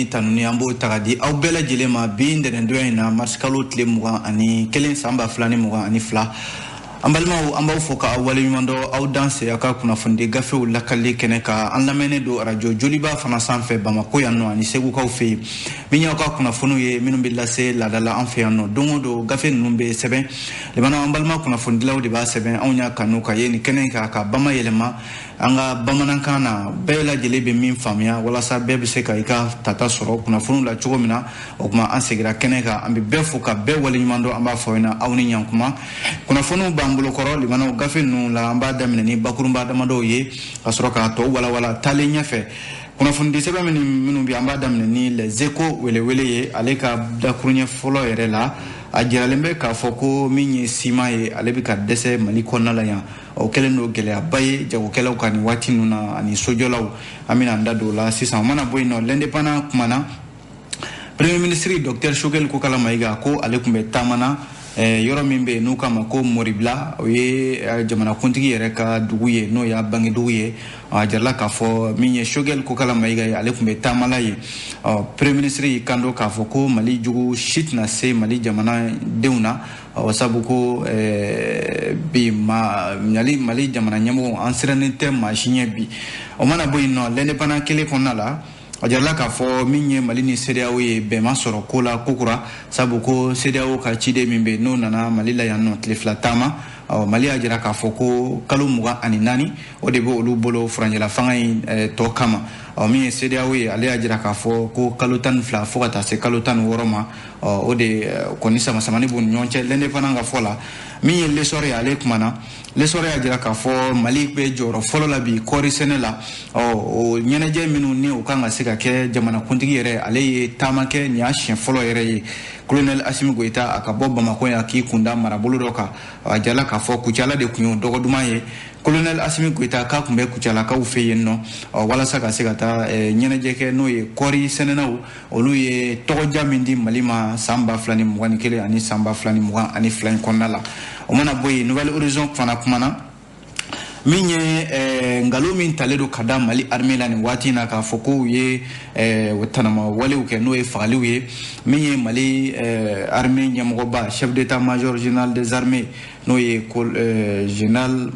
Tanuni an b'o ta ka di aw bɛɛ lajɛlen ma bi ntɛnɛndonya in na, mars kalo tile 21, san 2022. An balimaw, an b'aw fo ka aw waleɲuman dɔn, aw danse aw ka kunnafonidi gafew lakali kɛnɛ kan. An lamɛnnen don arajo Joliba fana sanfɛ Bamako yan nɔ ani Segukaw fɛ yen. Min y'aw ka kunnafoniw ye minnu bɛ lase laada la an fɛ yan nɔ, don o don gafe ninnu bɛ sɛbɛn limana, an balima kunnafonidilaw de b'a sɛbɛn. Anw y'a kanu ka ye nin kɛnɛ in kan ka bama yɛlɛma an ka bamanankan na, bɛɛ lajɛlen bɛ min faamuya, walasa bɛɛ bɛ se ka i ka tata sɔrɔ kunnafoniw la cogo min na. O tuma, an segira kɛnɛ kan, an bɛ bɛɛ fo ka bɛɛ waleɲuman dɔn. An b'a fɔ aw ɲɛna, aw ni ɲankuma. Kunnafoniw b'an bolo kɔrɔ limanaw, gafe ninnu la, an b'a daminɛ ni bakurunba damadɔw ye ka sɔrɔ k'a tɔ walawala taalen ɲɛfɛ. Kunnafonidi sɛbɛn minnu bɛ, an b'a daminɛ ni Les Échos welewele ye. Ale ka dakuruɲɛ fɔlɔ yɛrɛ la, a jiralen bɛ k'a fɔ ko min ye siman ye, ale bɛ ka dɛsɛ Mali kɔnɔna la yan. O kɛlen don gɛlɛyaba ye jagokɛlaw kan nin waati ninnu na ani sojɔlaw. An bɛna an da don o la sisan. O mana bɔ yen nɔ, L'Indépendant kumana Premier ministre Docteur Choguel Kokala Maïga ko ale tun bɛ taama na yɔrɔ min bɛ yen n'u k'a ma ko Moribila, o ye jamanakuntigi yɛrɛ ka dugu ye, n'o y'a bangedugu ye. A jirala k'a fɔ min ye Choguel Kokala Maïga ye, ale tun bɛ taama la yen. Ɔ, Premier ministre y'i kanto k'a fɔ ko Mali jugu si tɛna se Mali jamanadenw na. Ɔ, sabu ko bi ma Mali jamana ɲɛmɔgɔ, an sirannen tɛ maa si ɲɛ bi. O mana bɔ yen nɔ, L'Indépendant kelen kɔnɔna la, a jirala k'a fɔ min ye Mali ni CEDEAO ye, bɛn ma sɔrɔ ko la kokura, sabu ko CEDEAO ka ciden min bɛ yen n'o nana Mali la yan nɔ tile 2 taama, ɔ, Mali y'a jira k'a fɔ ko kalo 24, o de bɛ olu bolo furancɛla fanga in tɔ kama. Ɔ, min ye CEDEAO ye, ale y'a jira k'a fɔ ko kalo 12 fo ka taa se kalo 16 ma. Ɔ, o de kɔni sama-samani b'u ni ɲɔgɔn cɛ, L'Indépendant ka fɔ la. Min ye L'Essor ye, ale kumana. L'Essor y'a jira k'a fɔ Mali bɛ jɔyɔrɔ fɔlɔ la bi kɔɔri sɛnɛ la. Ɔ, o ɲɛnajɛ minnu ni o kan ka se ka kɛ, jamanakuntigi yɛrɛ, ale ye taama kɛ, nin y'a siɲɛ fɔlɔ yɛrɛ ye Colonel Assimi Goïta a ka bɔ Bamakɔ yan k'i kunda marabolo dɔ kan. A jirala k'a fɔ Kucala de tun y'o dɔgɔ duman ye. Colonel Assimi Goïta k'a tun bɛ Kucalakaw fɛ yen nɔ, ɔ, walasa ka se ka taa ɲɛnajɛ kɛ, n'o ye kɔɔri sɛnɛnaw, olu ye tɔgɔja min di Mali ma san 2021 ani san 2022 in kɔnɔna la. O mana bɔ yen, Nouvel Horizon fana kumana min ye nkalon min talen don ka da Mali armée la nin waati in na, k'a fɔ ko u ye tanama walew kɛ, n'o ye fagaliw ye. Min ye Mali armée ɲɛmɔgɔba, chef d'état-major général des armées, n'o ye général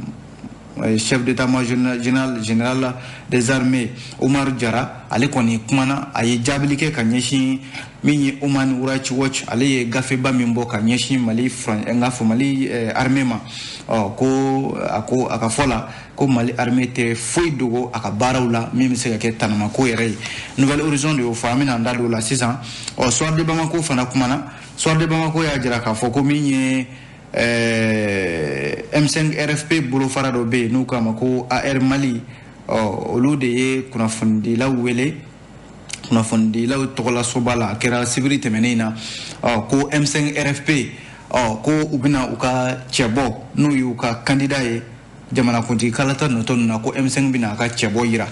chef d'état-major général des armées Omar Jara, ale kɔni kumana. A ye jaabili kɛ ka ɲɛsin min ye Human Rights Watch, ale ye gafeba min bɔ ka ɲɛsin Mali, n k'a fɔ Mali armée ma. Ɔ, ko a ko a ka fɔ la ko Mali armée tɛ foyi dogo a ka baaraw la min bɛ se ka kɛ tanamako yɛrɛ ye. Nouvel Horizon de y'o fɔ, an bɛna an da don o la sisan. Ɔ, Soir de Bamako fana kumana. Soir de Bamako y'a jira k'a fɔ ko min ye M5 RFP bolofara dɔ bɛ yen n'u k'a ma ko AR Mali, ɔ, olu de ye kunnafonidilaw wele kunnafonidilaw tɔgɔlasoba la, a kɛra sibiri tɛmɛnen in na. Ɔ, ko M5 RFP, ɔ, ko u bɛna u ka cɛbɔ, n'o y'u ka candidat ye jamanakuntigi kalata nɔtɔ ninnu na, ko M5 bɛna a ka cɛbɔ yira.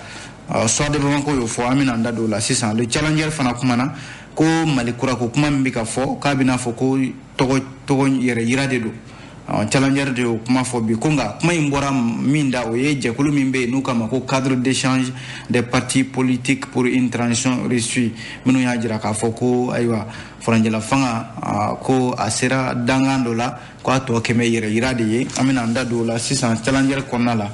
Ɔ, Soir de Bamako y'o fɔ, an bɛna an da don o la sisan. Le Challenger fana kumana ko Mali kura ko kuma min bɛ ka fɔ, k'a bɛna fɔ ko tɔgɔ tɔgɔ yɛrɛ yira de don. Challenger de y'o kuma fɔ bi, ko nka kuma in bɔra min da, o ye jɛkulu min bɛ yen n'u k'a ma ko Cadre d'échange des partis politiques pour une transition réussie, minnu y'a jira k'a fɔ ko ayiwa, furancɛla fanga, ko a sera dangan dɔ la, ko a tɔ kɛmɛ yɛrɛ yira de ye. An bɛna an da don o la sisan Challenger kɔnɔna la.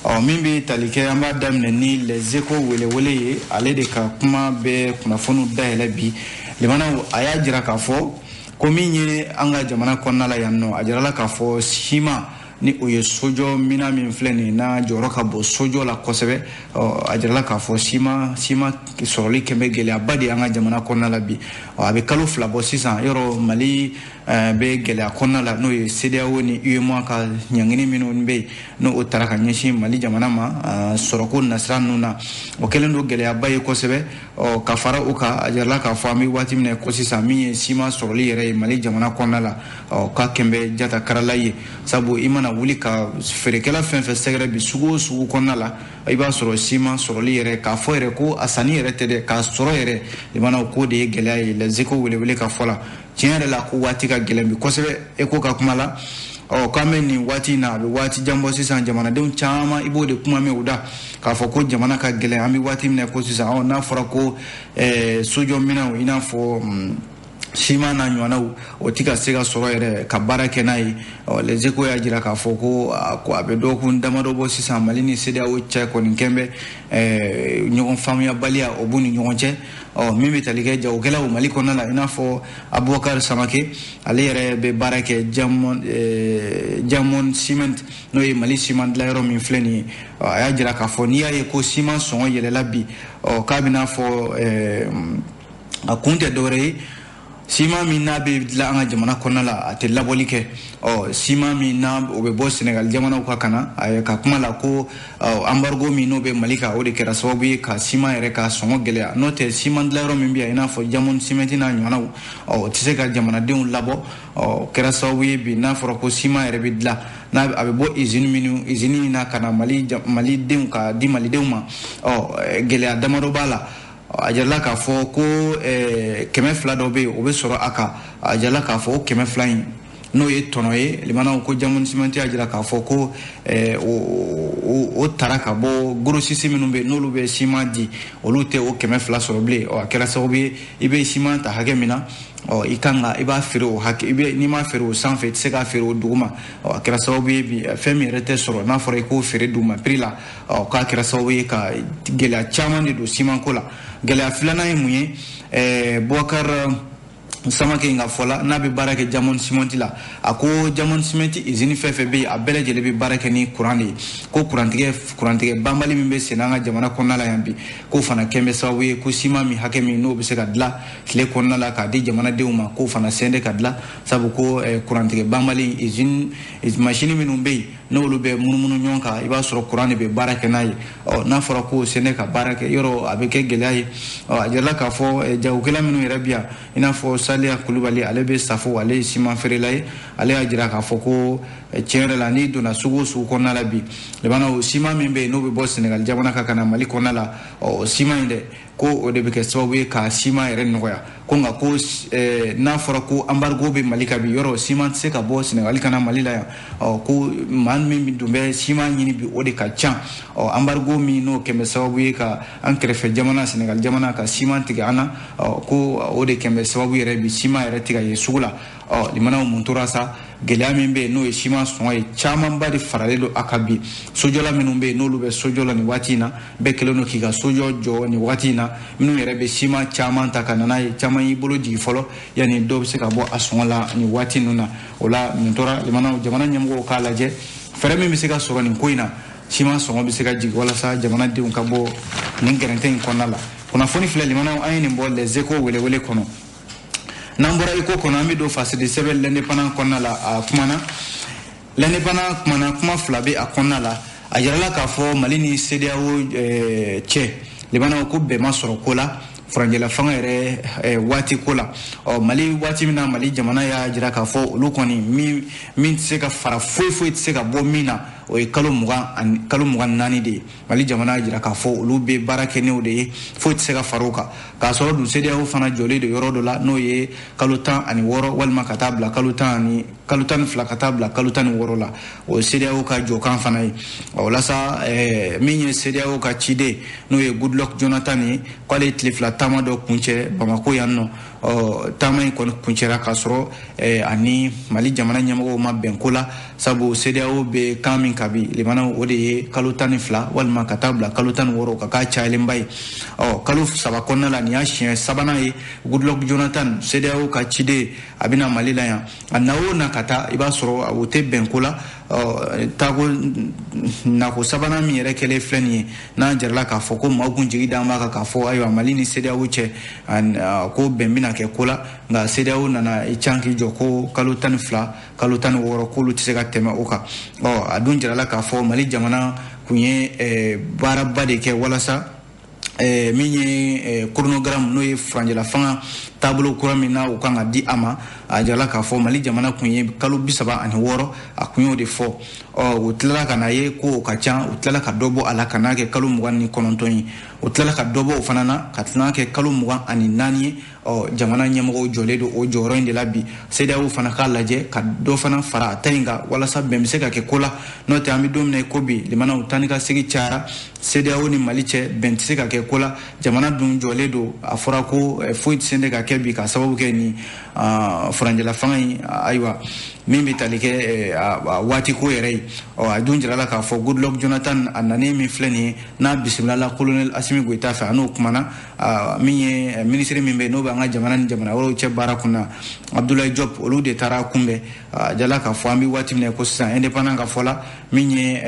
Ɔ, min bɛ tali kɛ, an b'a daminɛ ni Les Échos welewele ye. Ale de ka kuma bɛ kunnafoniw dayɛlɛ bi limanaw. A y'a jira k'a fɔ ko min ye an ka jamana kɔnɔna la yan nɔ, a jirala k'a fɔ siman ni o ye sojɔ mina min filɛ nin ye, n'a jɔyɔrɔ ka bon sojɔ la kosɛbɛ. Ɔ, a jirala k'a fɔ siman sɔrɔli kɛn bɛ gɛlɛyaba de ye an ka jamana kɔnɔna la bi. Ɔ, a bɛ kalo 2 bɔ sisan, yɔrɔ Mali bɛ gɛlɛya kɔnɔna la, n'o ye CEDEAO ni UEMOA ka ɲangini minnu bɛ yen, n'o o taara ka ɲɛsin Mali jamana ma sɔrɔko nasira ninnu na, o kɛlen don gɛlɛyaba ye kosɛbɛ. Ɔ, ka fara o kan, a jirala k'a fɔ an bɛ waati min na ko sisan, min ye siman sɔrɔli yɛrɛ ye Mali jamana kɔnɔna la, ɔ, k'a kɛn bɛ jata karala ye, sabu i mana wuli ka feerekɛla fɛn fɛn sɛgɛrɛ bi, sugu o sugu kɔnɔna la, i b'a sɔrɔ siman sɔrɔli yɛrɛ, k'a fɔ yɛrɛ ko a sanni yɛrɛ tɛ dɛ, k'a sɔrɔ yɛrɛ limanaw, k'o de ye gɛlɛya ye. Les Échos welewele ka fɔ la, tiɲɛ yɛrɛ la, ko waati ka gɛlɛn bi kosɛbɛ. Eko ka kuma la, Ɔ k'an bɛ nin waati in na, a bɛ waati jan bɔ sisan, jamanadenw caman i b'o de kuma mɛn u da k'a fɔ ko jamana ka gɛlɛn, an bɛ waati min na ko sisan. Ɔ n'a fɔra ko sojɔminɛnw, i n'a fɔ siman n'a ɲɔgɔnnaw, o ti ka se ka sɔrɔ yɛrɛ ka baara kɛ n'a ye. Ɔ Les Échos y'a jira k'a fɔ ko a bɛ dɔgɔkun damadɔ bɔ sisan, Mali ni CEDEAO cɛ kɔni kɛn bɛ ɲɔgɔn faamuyabaliya o b'u ni ɲɔgɔn cɛ. Ɔ min bɛ tali kɛ jagokɛlaw Mali kɔnɔna la, i n'a fɔ Abubakar Samake, ale yɛrɛ bɛ baara kɛ Diamond Cement, n'o ye Mali siman dilanyɔrɔ min filɛ nin ye. A y'a jira k'a fɔ n'i y'a ye ko siman sɔngɔ yɛlɛla bi, ɔ k'a bɛna fɔ a kun tɛ dɔwɛrɛ ye, siman min n'a bɛ dilan an ka jamana kɔnɔna la, a tɛ labɔli kɛ. Ɔ siman min n'a o bɛ bɔ Senegal jamanaw kan ka na, a ka kuma la ko embargo min n'o bɛ Mali kan, o de kɛra sababu ye ka siman yɛrɛ ka sɔngɔ gɛlɛya. N'o tɛ, siman dilanyɔrɔ min bɛ yan, i n'a fɔ Diamond Cement n'a ɲɔgɔnnaw, ɔ o tɛ se ka jamanadenw labɔ. Ɔ o kɛra sababu ye bi, n'a fɔra ko siman yɛrɛ bɛ dilan, n'a a bɛ bɔ usine minnu usine in na ka na Mali malidenw ka di malidenw ma, ɔ gɛlɛya damadɔ b'a la. A jirala k'a fɔ ko 200 dɔ bɛ yen, o bɛ sɔrɔ a kan. A jirala k'a fɔ o 200 in, n'o ye tɔnɔ ye, limanaw ko Diamond Cement y'a jira k'a fɔ ko o tara ka bɔ grossiste minnu bɛ yen, n'olu bɛ siman di, olu tɛ o 200 sɔrɔ bilen. Ɔ a kɛra sababu ye, i bɛ siman ta hakɛ min na, ɔ i kan ka i b'a feere o hakɛ, i bɛ n'i m'a feere o sanfɛ, i tɛ se k'a feere o duguma. Ɔ a kɛra sababu ye bi, fɛn min yɛrɛ tɛ sɔrɔ, n'a fɔra i k'o feere duguma prix la, ɔ k'a kɛra sababu ye ka gɛlɛya caman de don simanko la. Gɛlɛya filanan ye mun ye? Boubacar Samake in ka fɔ la, n'a bɛ baara kɛ Diamond Cement la, a ko Diamond Cement usine fɛn fɛn bɛ yen, a bɛɛ lajɛlen bɛ baara kɛ ni courant de ye. Ko kurantigɛ banbali min bɛ sen an ka jamana kɔnɔna la yan bi, k'o fana kɛn bɛ sababu ye ko siman min hakɛ min n'o bɛ se ka dilan tile kɔnɔna la k'a di jamanadenw ma, k'o fana sen tɛ ka dilan, sabu ko kurantigɛ banbali, usine machine minnu bɛ yen, n'olu bɛ munumunu ɲɔgɔn kan, i b'a sɔrɔ courant de bɛ baara kɛ n'a ye. Ɔ n'a fɔra ko sen tɛ ka baara kɛ yɔrɔ, a bɛ kɛ gɛlɛya ye. Ɔ a jirala k'a fɔ jagokɛla minnu yɛrɛ bɛ yan, i n'a fɔ Saliya Kulubali, ale bɛ Safo, ale ye siman feerela ye, ale y'a jira k'a fɔ ko tiɲɛ yɛrɛ la, n'i donna sugu o sugu kɔnɔna la bi, limana o siman min bɛ yen, n'o bɛ bɔ Senegal jamana kan ka na Mali kɔnɔna la, ɔ siman in dɛ, ko o de bɛ kɛ sababu ye ka siman yɛrɛ nɔgɔya. Ko nka ko n'a fɔra ko embargo bɛ Mali kan bi, yɔrɔ siman tɛ se ka bɔ Senegal ka na Mali la yan. Ɔ ko maa min dun bɛ siman ɲini bi, o de ka ca. Ɔ embargo min n'o kɛn bɛ sababu ye ka an kɛrɛfɛ jamana Senegal jamana ka siman tigɛ an na, ɔ ko o de kɛn bɛ sababu yɛrɛ bi, siman yɛrɛ tɛ ka ye sugu la. Ɔ limanaw, mun tora sa? Gɛlɛya min bɛ yen, n'o ye siman sɔngɔ ye, camanba de faralen don a kan bi. Sojɔla minnu bɛ yen, n'olu bɛ sojɔ la nin waati in na, bɛɛ kɛlen don k'i ka sojɔ jɔ nin waati in na. Minnu yɛrɛ bɛ siman caman ta ka na n'a ye, caman y'i bolo jigin fɔlɔ yanni dɔw bɛ se ka bɔ a sɔngɔ la nin waati ninnu na. O la mun tora? Limanaw, jamana ɲɛmɔgɔw k'a lajɛ fɛɛrɛ min bɛ se ka sɔrɔ nin ko in na, siman sɔngɔ bɛ se ka jigin walasa jamanadenw ka bɔ nin gɛrɛntɛ in kɔnɔna la. Kunnafoni filɛ limanaw, an ye nin bɔ Les Échos welewele kɔnɔ. N'an bɔra Écho kɔnɔ, an bɛ don fasidi sɛbɛn L'Indépendant kɔnɔna la. A kumana, L'Indépendant kumana, kuma fila bɛ a kɔnɔna la. A yirala k'a fɔ Mali ni CEDEAO cɛ, limanaw, ko bɛn ma sɔrɔ ko la furancɛla fanga yɛrɛ waati ko la. Ɔ Mali, waati min na Mali jamana y'a jira k'a fɔ olu kɔni min tɛ se ka fara, foyi foyi tɛ se ka bɔ min na, o ye kalo 20 ani kalo 24 de ye. Mali jamana y'a jira k'a fɔ olu bɛ baara kɛ n'o de ye, foyi tɛ se ka fara o kan. K'a sɔrɔ dun CEDEAO fana jɔlen don yɔrɔ dɔ la, n'o ye kalo 16 walima ka taa bila kalo tan ani kalo 12 ka taa bila kalo 16 la, o ye CEDEAO ka jɔkan fana ye. O la sa, min ye CEDEAO ka ciden, n'o ye Goodluck Jonathan ye, k'ale ye tile 2 taama dɔ kuncɛ Bamako yan nɔ. Ɔ taama in kɔni kuncɛra k'a sɔrɔ ani Mali jamana ɲɛmɔgɔw ma bɛn ko la, sabu CEDEAO bɛ kan min kan bi, limanaw, o de ye kalo 12 walima ka taa bila kalo 16, ka k'a cayalenba ye. Ɔ kalo 3 kɔnɔna la, nin y'a siɲɛ sabanan ye Goodluck Jonathan, CEDEAO ka ciden, a bɛna Mali la yan. A na o na ka taa, i b'a sɔrɔ o tɛ bɛn ko la. Ɔ taako nako sabanan min yɛrɛ kɛlen filɛ nin ye, n'a jarala k'a fɔ ko maaw kun jigi d'an b'a kan k'a fɔ ayiwa Mali ni CEDEAO cɛ ko bɛn bɛna kɛ ko la, nka CEDEAO nana i can k'i jɔ ko kalo 12, kalo 16, k'olu tɛ se ka tɛmɛ o kan. Ɔ a dun jarala k'a fɔ Mali jamana kun ye baaraba de kɛ walasa min ye chronogramme, n'o ye furancɛla fanga taabolo kura min na o kan ka di a ma. A jirala k'a fɔ Mali jamana kun ye kalo 36, a kun y'o de fɔ. Ɔ o tilala ka na ye ko o ka ca, o tilala ka dɔ bɔ a la ka n'a kɛ kalo 29 ye, o tilala ka dɔ bɔ o fana na ka tila kɛ kalo 24 ye. Ɔ jamana ɲɛmɔgɔw jɔlen don o jɔyɔrɔ in de la bi. CEDEAO fana k'a lajɛ ka dɔ fana fara a ta in kan walasa bɛn bɛ se ka kɛ ko la. N'o tɛ, an bɛ don min na i ko bi, limanaw, taa ni ka segin cayara CEDEAO ni Mali cɛ, bɛn tɛ se ka kɛ ko la. Jamana dun jɔlen don, a fɔra ko foyi tɛ se ka kɛ bi ka sababu kɛ nin furancɛla fanga in, ayiwa, min bɛ tali kɛ waati ko yɛrɛ ye. Ɔ a dun jirala k'a fɔ Goodluck Jonathan, a nanen min filɛ nin ye, n'a bisimilala colonel Assimi Goïta fɛ, a n'o kumana. Min ye minisiri min bɛ yen, n'o bɛ an ka jamana ni jamana wɛrɛw cɛ baara kunna, Abdoulaye Diop, olu de taara kunbɛn. A jala k'a fɔ an bɛ waati min na ko sisan, Indépendant ka fɔ la, min ye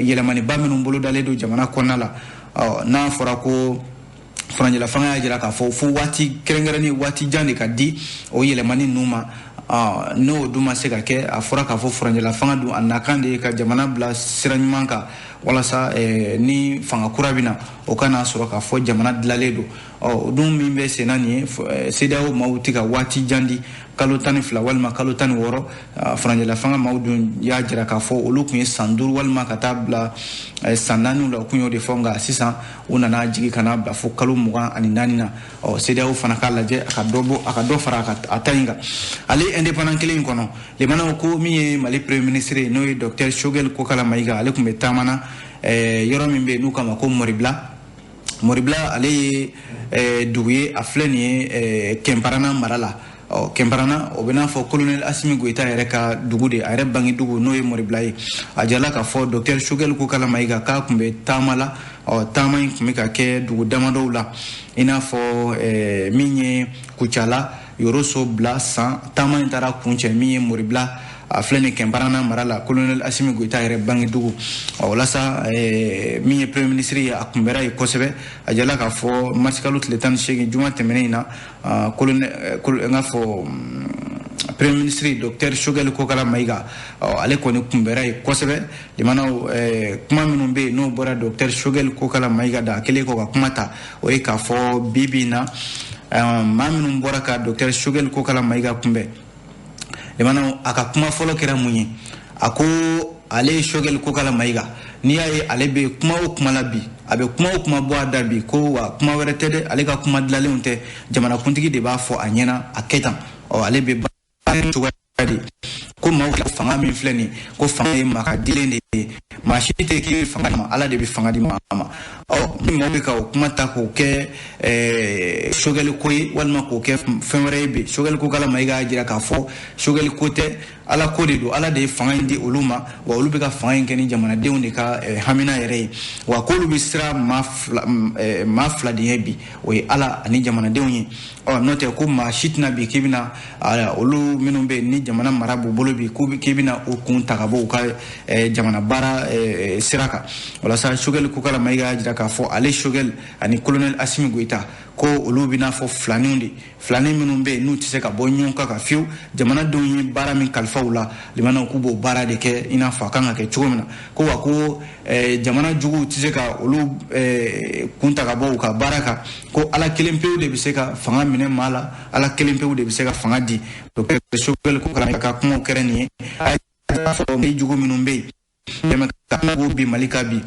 yɛlɛmaniba minnu bolodalen don jamana kɔnɔna la, ɔ n'a fɔra ko furancɛla fanga y'a jira k'a fɔ fo waati kɛrɛnkɛrɛnnen, waati jan de ka di o yɛlɛmani ninnu ma, n'o dun ma se ka kɛ, a fɔra k'a fɔ furancɛla fanga dun, a nakan de ye ka jamana bila sira ɲuman kan, walasa ni fanga kura bɛ na, o kana sɔrɔ k'a fɔ jamana dilanlen don. Ɔ o dun min bɛ sen na nin ye, CEDEAO maaw tɛ ka waati jan di, kalo 12 walima kalo 16. Furancɛla fanga maaw dun y'a jira k'a fɔ olu tun ye san 5 walima ka taa bila san 4 la, u kun y'o de fɔ. Nka sisan u nana jigin ka n'a bila fo kalo 24 na. Ɔ CEDEAO fana k'a lajɛ a ka dɔ bɔ, a ka dɔ fara a ta in kan. Ale Indépendant kelen in kɔnɔ, limanaw, ko min ye Mali premier ministre ye, n'o ye docteur Choguel Kokalla Maïga, ale tun bɛ taama na yɔrɔ min bɛ yen n'u k'a ma ko Moribila. Moribila, ale ye dugu ye, a filɛ nin ye Kɛnparana mara la. Ɔ Kɛnparana, o bɛ n'a fɔ colonel Assimi Goïta yɛrɛ ka dugu de, a yɛrɛ bange dugu, n'o ye Moribila ye. A jirala k'a fɔ docteur Choguel Kokalla Maïga k'a tun bɛ taama la. Ɔ taama in tun bɛ ka kɛ dugu damadɔw la, i n'a fɔ min ye Kucala, Yoroso, bila san. Taama in taara kuncɛ min ye Moribila, a filɛ nin Kɛnparana mara la, colonel Assimi Goïta yɛrɛ bange dugu. Ɔ walasa min ye premier ministre ye, a kunbɛra yen kosɛbɛ. A jirala k'a fɔ marisikalo tile 18, juma tɛmɛnen in na, colonel, n k'a fɔ premier ministre docteur Choguel Kokalla Maïga, ale kɔni kunbɛra yen kosɛbɛ. Limanaw, kuma minnu bɛ yen n'o bɔra docteur Choguel Kokalla Maïga da, a kɛlen kɔ ka kuma ta, o ye k'a fɔ bi bi in na, maa minnu bɔra ka docteur Choguel Kokalla Maïga kunbɛn, limanaw, a ka kuma fɔlɔ kɛra mun ye? A ko ale ye Choguel Kokalla Maïga, n'i y'a ye ale bɛ kuma o kuma la bi, a bɛ kuma o kuma bɔ a da bi, ko wa kuma wɛrɛ tɛ dɛ, ale ka kuma dilanlenw tɛ, jamanakuntigi de b'a fɔ a ɲɛna a kɛ tan. Ɔ ale bɛ baara cogoya de ko maaw fanga min filɛ nin, ko fanga ye maa ka dilen de ye, maa si tɛ k'i bɛ fanga di ma, Ala de bɛ fanga di maa ma. Ɔ ni maaw bɛ ka o kuma ta k'o kɛ Choguel ko ye walima k'o kɛ fɛn wɛrɛ ye bi, Choguel Kokalla Maïga y'a jira k'a fɔ Choguel ko tɛ, Ala ko de don. Ala de ye fanga in di olu ma, wa olu bɛ ka fanga in kɛ ni jamanadenw de ka hamina yɛrɛ ye, wa k'olu bɛ siran maa fila de ɲɛ bi, o ye Ala ani jamanadenw ye. Ɔ n'o tɛ, ko maa si tɛna bi k'i bɛna olu minnu bɛ yen ni jamana mara b'u bolo bi, k'i bɛna o kun ta ka bɔ u ka jamana baara sira kan. Walasa Choguel Kokalla Maïga y'a jira k'a fɔ ale Choguel ani colonel Assimi Goïta, ko olu bɛ n'a fɔ filaninw de, filanin minnu bɛ yen n'u tɛ se ka bɔ ɲɔgɔn kan ka fiyewu. Jamanadenw ye baara min kalifa u la, limanaw, k'u b'o baara de kɛ i n'a fɔ a kan ka kɛ cogo min na. Ko wa ko jamana juguw tɛ se ka olu kun ta ka bɔ u ka baara kan, ko Ala kelen pewu de bɛ se ka fanga minɛ maa la, Ala kelen pewu de bɛ se ka fanga di. Docteur Choguel Kokalla ka kumaw kɛra nin ye. A y'a fɔ jugu minnu bɛ yen dɛmɛ ka ko bi Mali ka bi,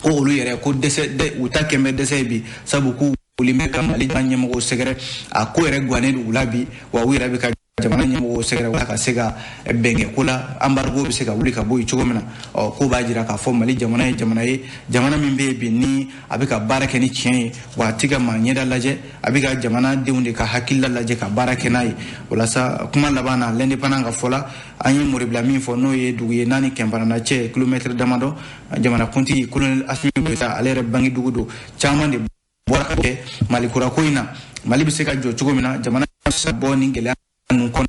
ko olu yɛrɛ ko dɛsɛ, u ta kɛn bɛ dɛsɛ ye bi, sabu k'u wuli bɛ ka Mali ɲɛmɔgɔw sɛgɛrɛ, a ko yɛrɛ gannen don u la bi, wa u yɛrɛ bɛ ka jamana ɲɛmɔgɔw sɛgɛrɛ ka se ka bɛnkɛ ko la, embargo bɛ se ka wuli ka bɔ yen cogo min na. Ɔ ko b'a jira k'a fɔ Mali jamana ye jamana ye, jamana min bɛ yen bi ni a bɛ ka baara kɛ ni tiɲɛ ye, wa a tɛ ka maa ɲɛda lajɛ, a bɛ ka jamanadenw de ka hakilila lajɛ ka baara kɛ n'a ye. Walasa kuma laban na, L'Indépendant ka fɔ la, an ye Moribila min fɔ, n'o ye dugu ye n'a ni Kɛnparana cɛ kilomɛtiri damadɔ, jamanakuntigi colonel Assimi Goïta, ale yɛrɛ bange dugu don. Caman de bɔra ka kɛ Mali kura ko in na, Mali bɛ se ka jɔ cogo min na, jamana bɛ se ka bɔ nin gɛlɛya ninnu kɔnɔ.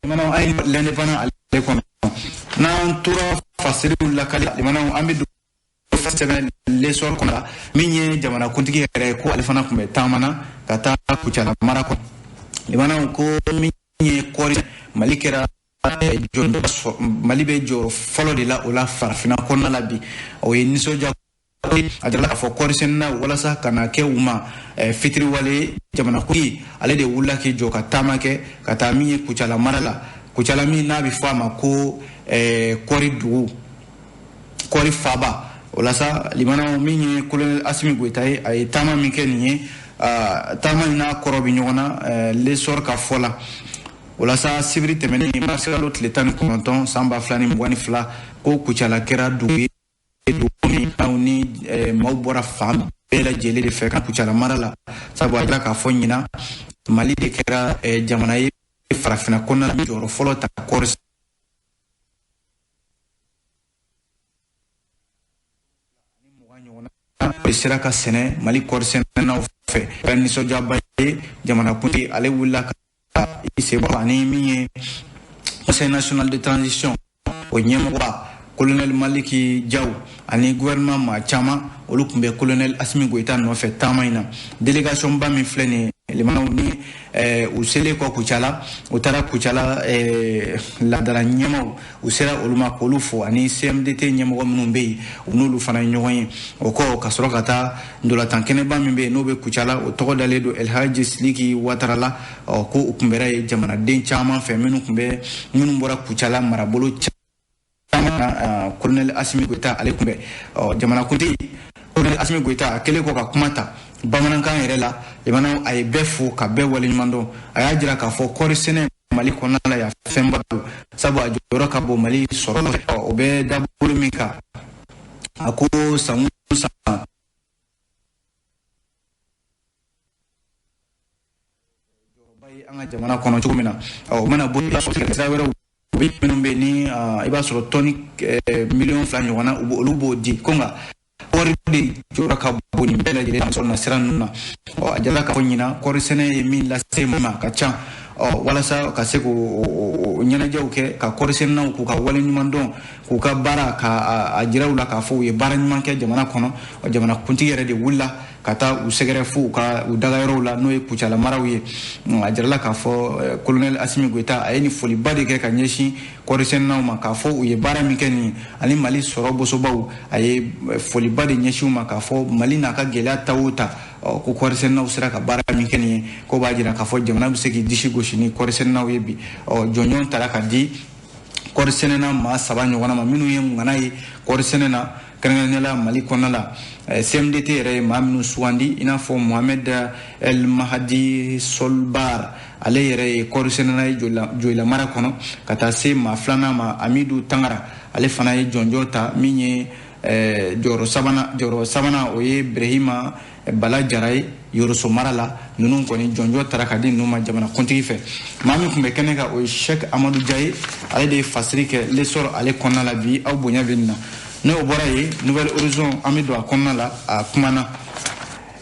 Limanaw, an ye L'Indépendant ale kɔnɔ, n'an tora fasiriw lakali, limanaw, an bɛ don sɛbɛn L'Essor kɔnɔ. Min ye jamanakuntigi yɛrɛ ye, ko ale fana tun bɛ taama na ka taa Kucala mara kɔnɔ. Limanaw, ko min ye kɔɔri, Mali kɛra Mali bɛ jɔyɔrɔ fɔlɔ de la o la farafinna kɔnɔna la bi, o ye nisɔndiya. A jirala k'a fɔ kɔɔri sɛnɛnaw, walasa ka na kɛ u ma fitiriwale, jamanakuntigi ale de wulila k'i jɔ ka taama kɛ ka taa min ye Kucala mara la. Kucala min n'a bɛ fɔ a ma ko kɔɔri dugu, kɔɔri faba. O la sa, limanaw, min ye colonel Assimi Goïta ye, a ye taama min kɛ nin ye, taama in n'a kɔrɔ bɛ ɲɔgɔn na L'Essor ka fɔ la. O la sa, sibiri tɛmɛnen, marisikalo tile 19 san 2022, ko Kucala kɛra dugu ye, dugu min ni maaw bɔra fan bɛɛ lajɛlen de fɛ ka Kucala mara la, sabu a jira k'a fɔ ɲinan Mali de kɛra jamana ye farafinna kɔnɔna la jɔyɔrɔ fɔlɔ ta kɔɔri ɲɔgɔnna sera ka sɛnɛ Mali kɔɔri sɛnɛnaw fɛ. Ka nisɔndiyaba ye, jamanakuntigi ale wulila ka i sen bɔ ani min ye Conseil national de transition o ɲɛmɔgɔba colonel Maliki Diaw ani gouvernement maa caman, olu tun bɛ colonel Assimi Goïta nɔfɛ taama in na. Délégation ba min filɛ nin ye, limanaw, ni u selen kɔ Kucala, u taara Kucala laadala ɲɛmaw, u sera olu ma k'olu fo, ani CMDT ɲɛmɔgɔ minnu bɛ yen, u n'olu fana ye ɲɔgɔn ye. O kɔ, ka sɔrɔ ka taa ndolantan kɛnɛba min bɛ yen, n'o bɛ Kucala, o tɔgɔ dalen don El Hadji Sidiki Ouattara la. Ɔ, ko u kunbɛra ye jamanaden caman fɛ, minnu tun bɛ, minnu bɔra Kucala marabolo caman na. Colonel Assimi Goïta ale kunbɛ. Ɔ, jamanakuntigi colonel Assimi Goïta, a kɛlen kɔ ka kuma ta bamanankan yɛrɛ la, limanaw, a ye bɛɛ fo ka bɛɛ waleɲuman dɔn. A y'a jira k'a fɔ kɔɔri sɛnɛ Mali kɔnɔna la yan, fɛnba don, sabu a jɔyɔrɔ ka bon Mali sɔrɔ. O bɛ dabolo min kan, a ko san o san jɔyɔrɔba ye an ka jamana kɔnɔ cogo min na. Ɔ, o mana bɔ yen, sira wɛrɛw bɛ minnu bɛ yen, ni i b'a sɔrɔ tɔni 2 miliyɔn ɲɔgɔnna, olu b'o di ko, nka kɔɔri de jɔyɔrɔ ka bon nin bɛɛ lajɛlen sɔrɔ na sira ninnu na. Ɔ, a jala k'a fɔ ɲinan kɔɔri sɛnɛ ye min lase ma ka ca. Ɔ, walasa ka se k'o ɲɛnajɛw kɛ ka kɔɔri sɛnɛnaw k'u ka wale ɲuman dɔn, k'u ka baara ka a jira u la k'a fɔ u ye baara ɲuman kɛ jamana kɔnɔ, jamana kuntigi yɛrɛ de wulila ka taa u sɛgɛrɛ fo u ka u dagayɔrɔw la, n'o ye Kucala maraw ye. A jirala k'a fɔ colonel Assimi Goïta a ye nin foliba de kɛ ka ɲɛsin kɔɔri sɛnɛnaw ma, k'a fɔ u ye baara min kɛ nin ani Mali sɔrɔ bosobaw. A ye foliba de ɲɛsin u ma k'a fɔ Mali n'a ka gɛlɛya ta o ta, ko kɔɔri sɛnɛnaw sera ka baara min kɛ nin ye, k'o b'a jira k'a fɔ jamana bɛ se k'i disi gosi ni kɔɔri sɛnɛnaw ye bi. Ɔ, jɔnjɔn tara ka di kɔɔri sɛnɛna maa saba ɲɔgɔnna ma, minnu ye ŋana ye kɔɔri sɛnɛ na, kɛrɛnkɛrɛnnenya la Mali kɔnɔna la. CMDT yɛrɛ ye maa minnu sugandi, i n'a fɔ Mohamed El Mahdi Solbar, ale yɛrɛ ye kɔɔri sɛnɛna ye Joyila mara kɔnɔ, ka taa se maa filanan ma, Amidu Tangara, ale fana ye jɔnjɔn ta. Min ye jɔyɔrɔ sabanan, o ye Brahima Bala Jara ye Yoroso mara la. Ninnu kɔni, jɔnjɔn tara ka di ninnu ma jamana kuntigi fɛ. Maa min tun bɛ kɛnɛ kan, o ye Cheikh Amadu Dia ye, ale de ye fasiri kɛ L'Essor ale kɔnɔna la bi. Aw bonya bɛ nin na. N'o bɔra yen, Nouvel Horizon, an bɛ don a kɔnɔna la. A kumana,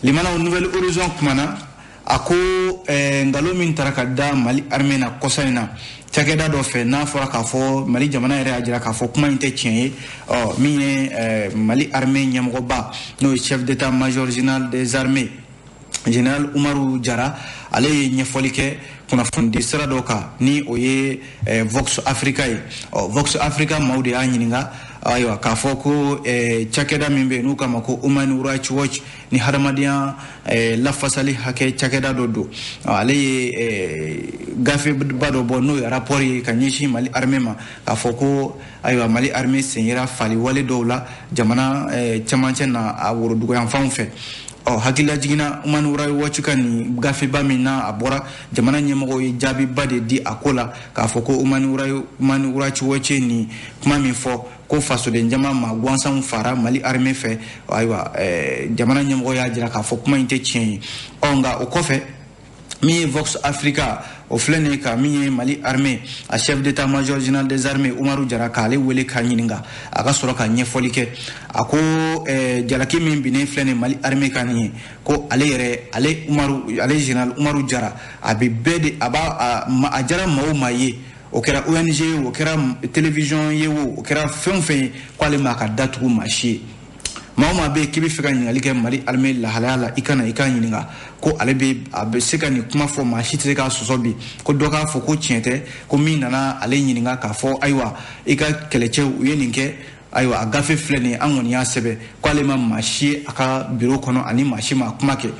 limanaw, Nouvel Horizon kumana, a ko nkalon min tara ka da Mali armée na kɔsa in na cakɛda dɔ fɛ, n'a fɔra k'a fɔ Mali jamana yɛrɛ y'a jira k'a fɔ kuma in tɛ tiɲɛ ye. Ɔ, min ye Mali armée ɲɛmɔgɔba, n'o ye chef d'état major général des armées, général Umaru Jara, ale ye ɲɛfɔli kɛ kunnafonidi sira dɔ kan, ni o ye Vox Africa ye. Ɔ, Vox Africa maaw de y'a ɲininka, ayiwa, k'a fɔ ko cakɛda min bɛ yen n'u k'a ma ko Human Rights Watch, ni hadamadenya lafasali hakɛ cakɛda dɔ don, ale ye gafeba dɔ bɔ, n'o ye rapport ye ka ɲɛsin Mali armée ma, k'a fɔ ko ayiwa, Mali armée sen yera faliwale dɔw la jamana cɛmancɛ na, a woroduguyanfanw fɛ. Ɔ, hakilila jiginna, Human Rights Watch ka nin gafeba min na a bɔra, jamana ɲɛmɔgɔw ye jaabiba de di a ko la, k'a fɔ ko Human Rights Watch ye nin kuma min fɔ ko fasoden jama maa gansanw fara Mali armée fɛ, ayiwa, jamana ɲɛmɔgɔ y'a jira k'a fɔ kuma in tɛ tiɲɛ ye. Ɔ, nka o kɔfɛ, min ye Vox Africa, o filɛ nin ye ka min ye Mali armée a chef d'état major général des armées Umaru Jara, k'ale wele k'a ɲininka, a ka sɔrɔ ka ɲɛfɔli kɛ. A ko jalaki min binnen filɛ nin Mali armée kan nin ye, ko ale yɛrɛ, ale Umaru, ale général Umaru Jara, a bɛ bɛɛ de a b'a a jara maa o maa ye, o kɛra ONG ye, o kɛra télévision ye, o kɛra fɛn o fɛn ye, k'ale ma ka datugu maa si ye. Maa o maa bɛ yen k'i bɛ fɛ ka ɲininkali kɛ Mali armée lahalaya la, i ka na i k'a ɲininka, ko ale bɛ a bɛ se ka nin kuma fɔ, maa si tɛ se k'a sɔsɔ bi, ko dɔ k'a fɔ ko tiɲɛ tɛ, ko min nana ale ɲininka k'a fɔ ayiwa, i ka kɛlɛcɛw u ye nin kɛ, ayiwa, a gafe filɛ nin ye, an kɔni y'a sɛbɛn, ko ale ma maa si ye a ka bureau kɔnɔ ani maa si ma kuma kɛ.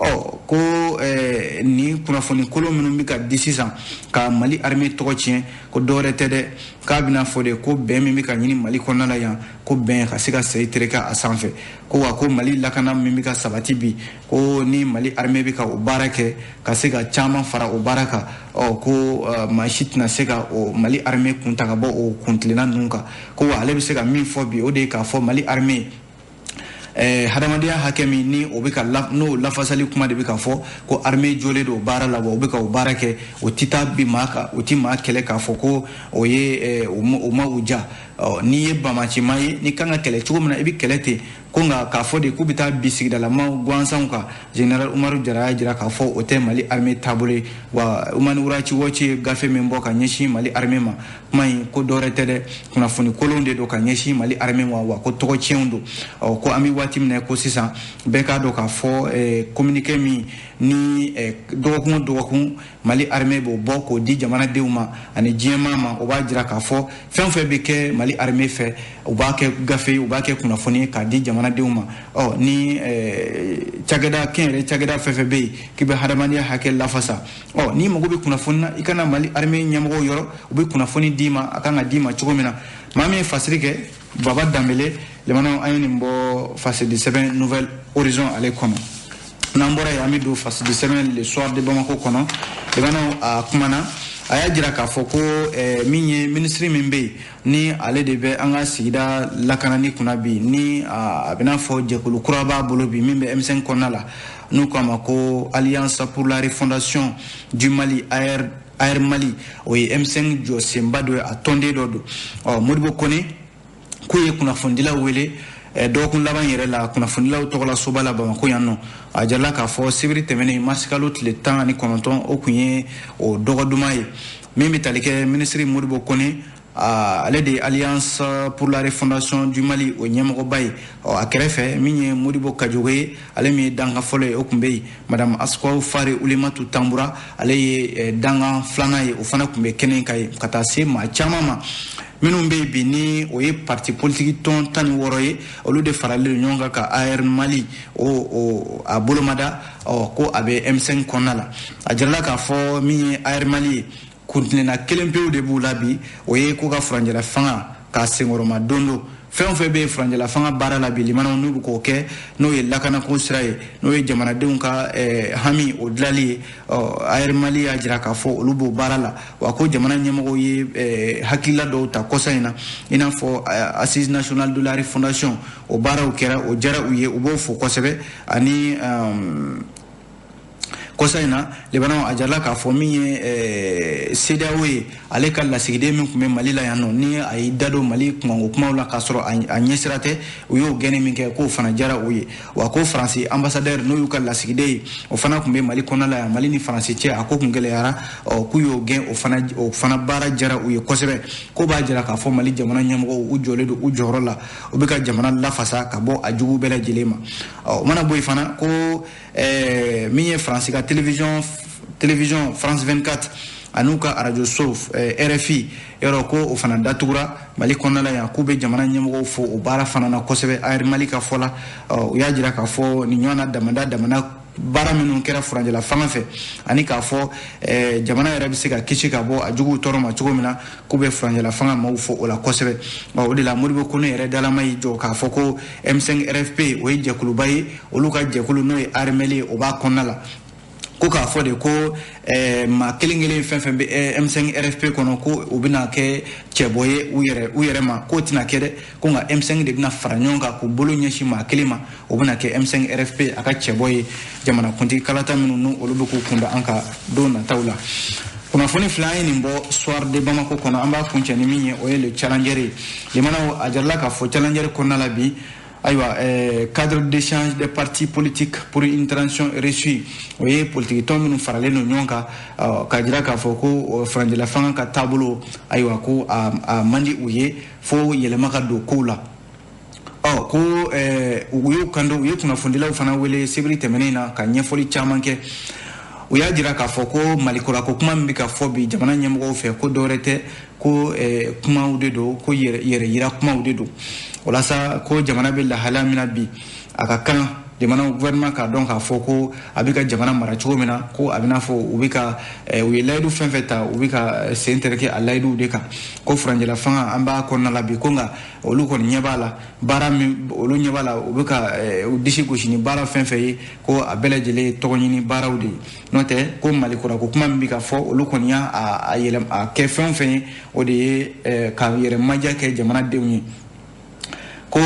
Ɔ ko nin kunnafoni kolon minnu bɛ ka di sisan ka Mali armée tɔgɔ tiɲɛ, ko dɔwɛrɛ tɛ dɛ, k'a bɛna fɔ de ko bɛn min bɛ ka ɲini Mali kɔnɔna la yan, ko bɛn ka se ka sɛyi tereke a sanfɛ. Ko wa ko Mali lakana min bɛ ka sabati bi, ko ni Mali armée bɛ ka o baara kɛ ka se ka caman fara o baara kan, ɔ ko maa si tɛna se ka o Mali armée kun ta ka bɔ o kuntilenna ninnu kan. Ko wa ale bɛ se ka min fɔ bi, o de ye k'a fɔ Mali armée hadamadenya hakɛ min ni o bɛ ka n'o lafasali kuma de bɛ ka fɔ, ko armée jɔlen don baara la, wa u bɛ ka o baara kɛ, o tɛ taa bi maa kan, o tɛ maa kɛlɛ k'a fɔ ko o ye o ma u ja. N'i ye bamacima ye, n'i kan ka kɛlɛ cogo min na, i bɛ kɛlɛ ten. Ko nka k'a fɔ de k'u bɛ taa bi sigidalamaw gansanw kan, général Umaru Jara y'a jira k'a fɔ o tɛ Mali armée taabolo ye. Wa Human Rights Watch ye gafe min bɔ ka ɲɛsin Mali armée ma, kuma in ko dɔwɛrɛ tɛ dɛ, kunnafoni kolon de don ka ɲɛsin Mali armée ma, wa ko tɔgɔ tiɲɛw don. Ɔ ko an bɛ waati min na ko sisan, bɛɛ k'a dɔn k'a fɔ communiqué min ni dɔgɔkun o dɔgɔkun Mali armée b'o bɔ k'o di jamanadenw ma ani diɲɛmaa ma, o b'a jira k'a fɔ fɛn o fɛn bɛ kɛ Mali armée fɛ, u b'a kɛ gafe ye, u b'a kɛ kunnafoni ye k'a di jamanadenw ma. Ɔ ni cakɛda kɛnyɛrɛ cakɛda fɛn fɛn bɛ yen k'i bɛ hadamadenya hakɛ lafasa, ɔ n'i mago bɛ kunnafoni na, i ka na Mali armée ɲɛmɔgɔw yɔrɔ, u bɛ kunnafoni d'i ma a kan ka d'i ma cogo min na. Maa min ye fasiri kɛ, Baba Danbele limanaw, an ye nin bɔ fasidi sɛbɛn Nouvel Horizon ale kɔnɔ. N'an bɔra yen, an bɛ don fasidi sɛbɛn Le Soir de Bamako kɔnɔ. Limanaw, a kumana, a y'a jira k'a fɔ ko min ye minisiri min bɛ yen ni ale de bɛ an ka sigida lakanani kunna bi, ni a bɛna fɔ jɛkulu kura b'a bolo bi min bɛ M5 kɔnɔna la, n'u k'a ma ko Alliance pour la refondation du Mali, AR Mali, o ye M5 jɔsenba dɔ ye, a tɔnden dɔ don. Ɔ Modibo Kone k'u ye kunnafonidilaw wele dɔgɔkun laban yɛrɛ la kunnafonidilaw tɔgɔla soba la Bamakɔ yan nɔ. A jirala k'a fɔ sibiri tɛmɛnen marisikalo tile 19, o kun ye o dɔgɔduma ye min bɛ tali kɛ minisiri Modibo Kone, ale de ye Alliance pour la refondation du Mali o ɲɛmɔgɔba ye. Ɔ a kɛrɛfɛ, min ye Modibo Kajogo ye, ale min ye dankan fɔlɔ ye, o tun bɛ yen. Madame Asukwaw Fare Ulematu Tanbura, ale ye dankan filanan ye, o fana tun bɛ kɛnɛ kan yen, ka taa se maa caman ma minnu bɛ yen bi ni o ye parti politique tɔn 16 ye, olu de faralen don ɲɔgɔn kan ka AR Mali o a bolomada. Ɔ ko a bɛ M5 kɔnɔna la. A jirala k'a fɔ min ye AR Mali ye, kuntilenna kelen pewu de b'u la bi, o ye ko ka furancɛla fanga k'a senkɔrɔma don don. Fɛn o fɛn bɛ yen furancɛla fanga baara la bi, limanaw, n'u bɛ k'o kɛ, n'o ye lakanako sira ye, n'o ye jamanadenw ka hami o dilali ye, ɔ AR Mali y'a jira k'a fɔ olu b'o baara la. Wa ko jamana ɲɛmɔgɔw ye hakilila dɔw ta kɔsa in na, i n'a fɔ Assise nationale de la refondation, o baaraw kɛra, o diyara u ye, u b'o fo kosɛbɛ. Ani kɔsa in na, limanaw, a jirala k'a fɔ min ye CEDEAO ye, ale ka lasigiden min tun bɛ Mali la yan nɔ, ni a y'i da don Mali kunkanko kumaw la k'a sɔrɔ a ɲɛsira tɛ, u y'o gɛnni min kɛ, k'o fana diyara u ye. Wa ko Faransi ambassadeur, n'o y'u ka lasigiden ye, o fana tun bɛ Mali kɔnɔna la yan, Mali ni Faransi cɛ a ko tun gɛlɛyara, ɔ k'u y'o gɛn, o fana baara diyara u ye kosɛbɛ. Ko b'a jira k'a fɔ Mali jamana ɲɛmɔgɔw, u jɔlen don u jɔyɔrɔ la, u bɛ ka jamana lafasa ka bɔ a jugu bɛɛ lajɛlen ma. Ɔ o mana bɔ yen fana, ko min ye Faransi ka télévision France 24 an'u ka arajo so RFI yɔrɔ, ko o fana datugura Mali kɔnɔna la yan, k'u bɛ jamana ɲɛmɔgɔw fo o baara fana na kosɛbɛ. AR Mali ka fɔ la, u y'a jira k'a fɔ nin ɲɔgɔnna damada damana baara minnu kɛra furancɛla fanga fɛ, ani k'a fɔ jamana yɛrɛ bɛ se ka kisi ka bɔ a juguw tɔɔrɔ ma cogo min na, k'u bɛ furancɛla fanga maaw fo o la kosɛbɛ. O de la Modibo Kone yɛrɛ dalama y'i jɔ k'a fɔ ko M5 RFP, o ye jɛkuluba ye, olu ka jɛkulu n'o ye ARML ye, o b'a kɔnɔna la. Ko k'a fɔ de ko maa kelen kelen fɛn fɛn bɛ M5 RFP kɔnɔ, ko u bɛna kɛ cɛbɔ ye u yɛrɛ ma, k'o tɛna kɛ dɛ, ko nka M5 de bɛna fara ɲɔgɔn kan k'u bolo ɲɛsin maa kelen ma, o bɛna kɛ M5 RFP a ka cɛbɔ ye jamanakuntigi kalata minnu n'u olu bɛ k'u kunda an ka don nataw la. Kunnafoni fila an ye nin bɔ Soir de Bamako kɔnɔ. An b'a kuncɛ ni min ye, o ye Le Challenger ye. Limanaw, a jirala k'a fɔ Challenger kɔnɔna la bi, ayiwa, cadre d'échange des partis politiques pour une transition réussie, o ye politiki tɔn minnu faralen don ɲɔgɔn kan k'a jira k'a fɔ ko furancɛla fanga ka taabolo, ayiwa, ko a man di u ye, fo yɛlɛma ka don kow la. Ɔ ko u y'u kanto, u ye kunnafonidilaw fana wele sibiri tɛmɛnen na ka ɲɛfɔli caman kɛ. U y'a jira k'a fɔ ko Malikura ko kuma min bɛ ka fɔ bi jamana ɲɛmɔgɔw fɛ, ko dɔwɛrɛ tɛ, ko kumaw de don, ko yɛrɛ yira kumaw de don. Walasa ko jamana bɛ lahalaya min na bi, a ka kan Limanaw gouvernement k'a dɔn k'a fɔ ko a bɛ ka jamana mara cogo min na, ko a bɛ n'a fɔ u bɛ ka u ye layidu fɛn fɛn ta, u bɛ ka sen tereke a layiduw de kan. Ko furancɛla fanga an b'a kɔnɔna la bi, ko nka olu kɔni ɲɛ b'a la, baara min olu ɲɛ b'a la, u bɛ ka u disi gosi ni baara fɛn fɛn ye, ko a bɛɛ lajɛlen ye tɔgɔ ɲini baaraw de ye. N'o tɛ ko Mali kura ko kuma min bɛ ka fɔ, olu kɔni y'a a yɛlɛma a kɛ fɛn o fɛn ye, o de ye ka yɛrɛ maja kɛ jamanadenw ye. Ko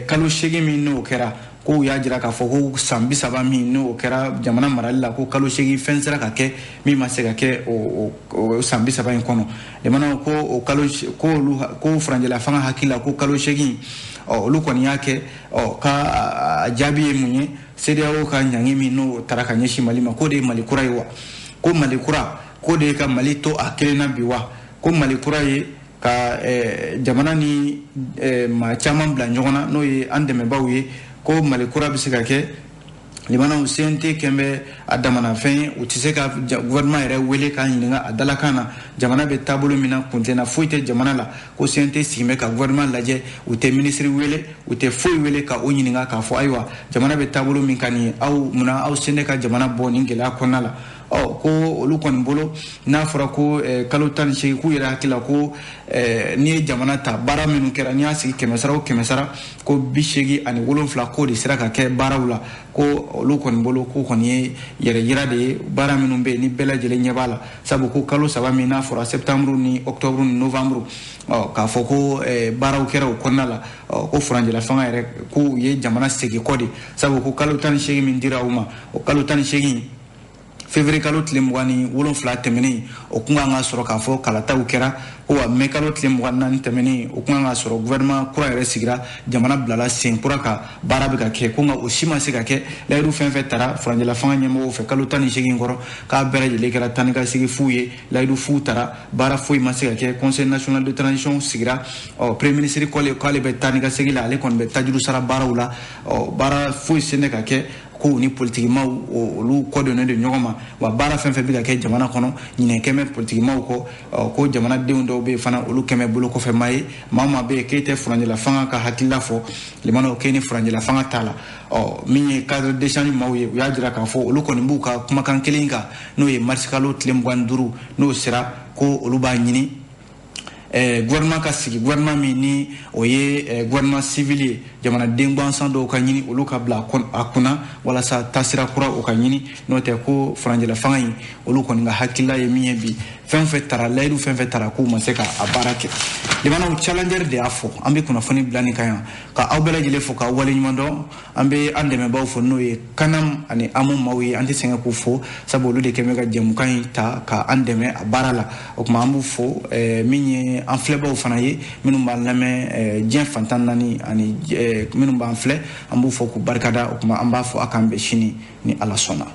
kalo 8 min n'o kɛra, ko u y'a jira k'a fɔ ko san 30 min n'o kɛra jamana marali la, ko kalo 8 fɛn sera ka kɛ min ma se ka kɛ o san 30 in kɔnɔ. Limanaw ko o kalo ko olu ko furancɛla fanga hakili la ko kalo 8, ɔ olu kɔni y'a kɛ. Ɔ ka a jaabi ye mun ye? CEDEAO ka ɲangi min n'o taara ka ɲɛsin Mali ma, k'o de ye Mali kura ye wa? Ko Mali kura k'o de ye ka Mali to a kelen na bi wa? Ko Mali kura ye ka jamana ni maa caman bila ɲɔgɔn na, n'o ye an dɛmɛbaaw ye. Ko Mali kura bɛ se ka kɛ, limanaw CNT kɛn bɛ a damana fɛn ye, u tɛ se ka gouvernement yɛrɛ wele k'a ɲininka a dalakan na jamana bɛ taabolo min na, kuntilenna foyi tɛ jamana la. Ko CNT sigi bɛ ka gouvernement lajɛ, u tɛ ministre wele, u tɛ foyi wele ka o ɲininka k'a fɔ ayiwa jamana bɛ taabolo min kan nin ye, aw munna aw sen tɛ ka jamana bɔ nin gɛlɛya kɔnɔna la. Ɔ ko olu kɔni bolo, n'a fɔra ko kalo 18, k'u yɛrɛ hakili la ko n'i ye jamana ta, baara minnu kɛra, n'i y'a sigi 100 sara o 100 sara, ko 87 k'o de sera ka kɛ baaraw la. Ko olu kɔni bolo k'o kɔni ye yɛrɛ yira de ye, baara minnu bɛ yen ni bɛɛ lajɛlen ɲɛ b'a la. Sabu ko kalo 3 min n'a fɔra septembre ni octobre ni novembre, ɔ k'a fɔ ko baaraw kɛra o kɔnɔna la, ɔ ko furancɛla fanga yɛrɛ k'u ye jamana segin kɔ de. Sabu ko kalo 18 min dira u ma, o kalo 18 février kalo tile 27 tɛmɛnen, o kun kan ka sɔrɔ k'a fɔ kalataw kɛra. Ko wa mai kalo tile 24 tɛmɛnen, o kun kan ka sɔrɔ gouvernement kura yɛrɛ sigira, jamana bilala sen kura kan, baara bɛ ka kɛ. Ko nka o si ma se ka kɛ. Layidu fɛn fɛn tara furancɛla fanga ɲɛmɔgɔw fɛ kalo 18 kɔrɔ, k'a bɛɛ lajɛlen kɛra taa ni ka segin fu ye, layidu fu tara, baara foyi ma se ka kɛ. Conseil national de transition sigira, ɔ premier ministre k'ale bɛ taa ni ka segin la, ale kɔni bɛ tajuru sara baaraw la, ɔ baara foyi sen tɛ ka kɛ. Ko ni politikimaw olu kɔ donnen don ɲɔgɔn ma, wa baara fɛn fɛn bɛ ka kɛ jamana kɔnɔ, ɲinɛ kɛmɛ politikimaw kɔ. Ko jamanadenw dɔw bɛ yen fana, olu kɛmɛ bolo kɔfɛ maa ye, maa o maa bɛ yen k'e tɛ furancɛla fanga ka hakilila fɔ, limanaw k'e ni furancɛla fanga t'a la. Ɔ min ye cadre d'échange maaw ye, u y'a jira k'a fɔ olu kɔni b'u ka kumakan kelen kan, n'o ye mars kalo tile 25 n'o sera, ko olu b'a ɲini gouvernement ka sigi, gouvernement min ni o ye gouvernement civil ye, jamanaden gansan dɔw ka ɲini olu ka bila a kunna walasa taasira kura o ka ɲini. N'o tɛ ko furancɛla fanga in olu kɔni ka hakilila ye min ye bi, fɛn fɛn tara layidu fɛn fɛn tara, k'u ma se ka a baara kɛ. Limanaw challenger de y'a fɔ. An bɛ kunnafoni bila nin kan yan ka aw bɛɛ lajɛlen fo k'aw waleɲuman dɔn. An bɛ an dɛmɛbaaw fo, n'o ye Kanam ani Amu maaw ye, an tɛ sɛgɛn k'u fo, sabu olu de kɛn bɛ ka jɛmukan in ta ka an dɛmɛ a baara la. O tuma an b'u fo. Min ye an filɛbaw fana ye, minnu b'an lamɛn diɲɛ fantan naani ani minnu b'an filɛ, an b'u fo k'u barikada. O tuma an b'a fɔ a k'an bɛn sini ni Ala sɔnna.